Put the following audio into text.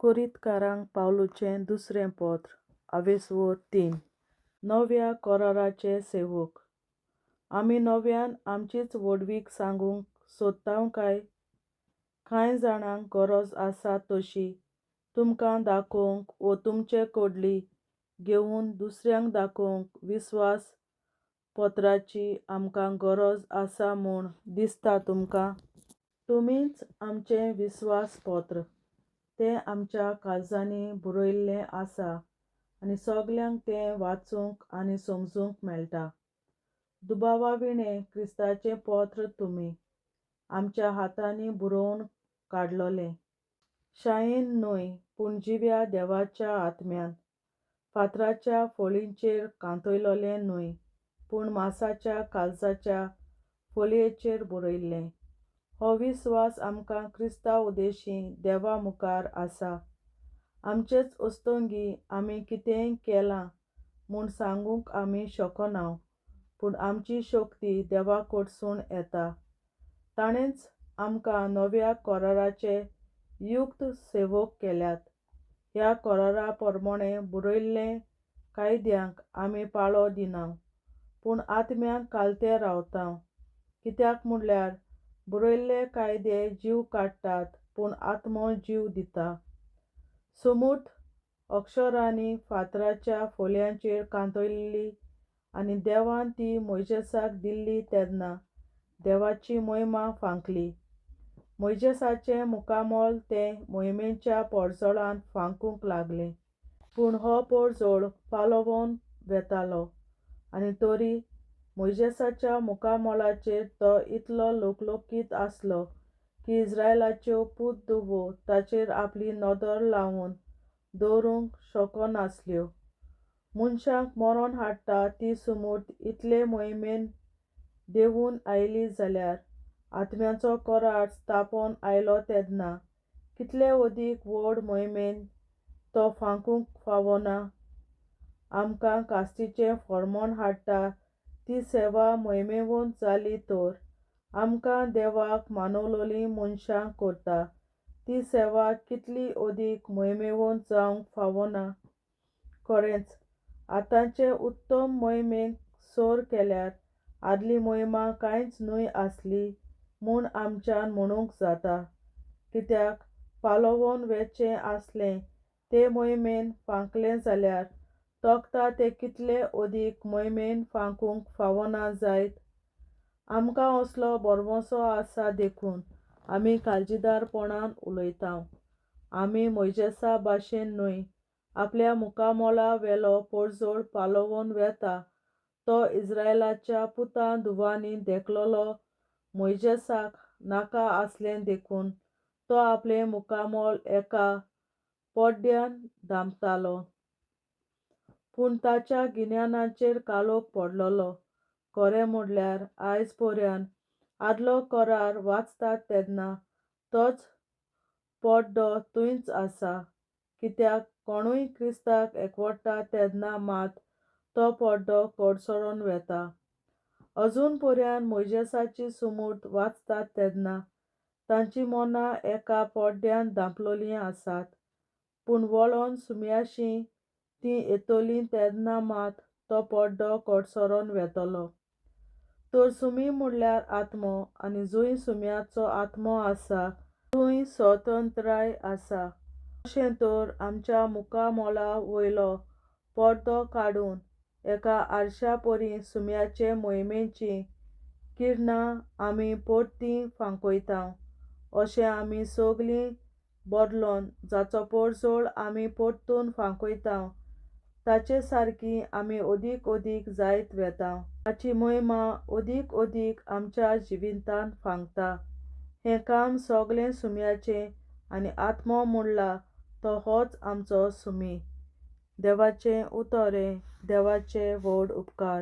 कोरिंतकारांक पावलूचें दुसरें पत्र, आवेसवोर 3. नव्या कराराचे सेवक. आमी नव्यान आमचीच व्हडवीक सांगूंक सोदतांव काय? कांय जाणांक गरज आसा तशी तुमकां दाखोवंक वो तुमचे कडली घेवन दुसऱ्यांक दाखोवंक विस्वास पत्राची आमकां गरज आसा म्हूण दिसता तुमकां? तुमीच आमचें विस्वास पत्र. तें आमच्या काळजांनी बरयल्लें आसा आनी सगल्यांक तें वाचूंक आनी समजूंक मेळटा. दुबावा विणें क्रिस्ताचें पत्र तुमी, आमच्या हातांनी बरोवन काडलोलें. शायेन न्हय पूण जिव्या देवाच्या आत्म्यान, फातराच्या फळींचेर कांतयलोलें न्हय पूण मासाच्या काळजाच्या फळयेचेर बरयल्लें. हो विस्वास आमकां क्रिस्ता उदेशीं देवा मुखार आसा. आमचेच अस्तंगी आमी कितेंय केलां म्हूण सांगूंक आमी शकनांव, पूण आमची शक्ती देवा कडसून येता. ताणेंच आमकां नव्या कराराचे युक्त सेवक केल्यात. ह्या करारा प्रमाणें बरयल्ले कायद्यांक आमी पाळो दिनांव, पूण आत्म्याक कालते रावतांव. कित्याक म्हणल्यार बरयल्ले कायदे जीव काडटात, पूण आत्मो जीव दिता. सुमूर्त अक्षरांनी फातराच्या फोल्यांचेर कांतयल्ली आनी देवान ती मोयजेसाक दिल्ली तेन्ना देवाची मोहिमा फांकली. मोयजेसाचें मुखामळ तें मोहिमेच्या पोरजोळान फांकूंक लागलें. पूण हो पोरजोळ पालोवन वेतालो आनी तरी मोयजेसाच्या मुखामळाचेर तो इतलो लोकलोकीत आसलो की इस्रायलाच्यो पूत धुवो ताचेर आपली नदर लावन दवरूंक शकनासल्यो. मनशांक मरण हाडटा ती सुमूर्त इतले मोहिमेन देंवून आयली जाल्यार आत्म्याचो करार स्थापन आयलो तेन्ना कितले अदीक व्हड मोहिमेन तो फांकूंक फावना? आमकां कास्तीचें फॉर्मोन हाडटा ती सेवा मोहिमेवंत जाली तर आमकां देवाक मानवलोलीं मनशां करता ती सेवा कितली अदीक मोहिमेवंत जावंक फावना? खरेंच, आतांचे उत्तम मोहिमेक सर केल्यार आदली मोहिमा कांयच न्हय आसली म्हूण आमच्यान म्हणूंक जाता. कित्याक पालोवन वेचें आसलें ते मोहिमेन फांकलें जाल्यार तोखता तें कितले अदीक मोहिमेन फांकूंक फावना जायत? आमकां असलो भरवंसो आसा देखून आमी काळजीदारपणान उलयतांव. आमी मोयजेसा भाशेन न्हय, आपल्या मुखामळा वेलो पोरजोळ पालोवन वेता तो इस्रायलाच्या पुतां धुवांनी देखलोलो मोयजेसाक नाका आसलें देखून तो आपलें मुखामळ एका पड्ड्यान धांपतालो. पूण ताच्या गिन्यानाचेर काळोख पडलोलो. खरें म्हणल्यार आयज पर्यान आदलो करार वाचतात तेन्ना तोच पड्डो थंयच आसा. कित्याक कोणूय क्रिस्ताक एकवटा तेन्ना मात तो पड्डो कडसरोन वेता. अजून पर्यान मोयजेसाची सुमूर्त वाचतात तेन्ना तांचीं मनां एका पड्ड्यान धांपलोलीं आसात. पूण वळोन सुम्याशी तीं येतलीं तेन्ना मात तो पड्डो कडसरोन वेतलो. तर सुमी म्हणल्यार आत्मो आनी जंय सुम्याचो आत्मो आसा थंय स्वतंत्राय आसा. अशें तर आमच्या मुखामळा वयलो पड्डो काडून एका आरशा परी सुम्याचे मोहिमेचीं किरणां आमी परतीं फांकयतांव. अशें आमी सगलीं बदलोन जाचो पोरजोळ आमी परतून फांकयतांव ताचे सारकी आमी अदीक अदीक जायत वेतांव. ताची मोहिमा अदीक अदीक आमच्या जिवितांत फांकता. हें काम सगलें सुम्याचें आनी आत्मो म्हणला तो होच आमचो सुमी. देवाचें उतर हें देवाचे व्हड उपकार.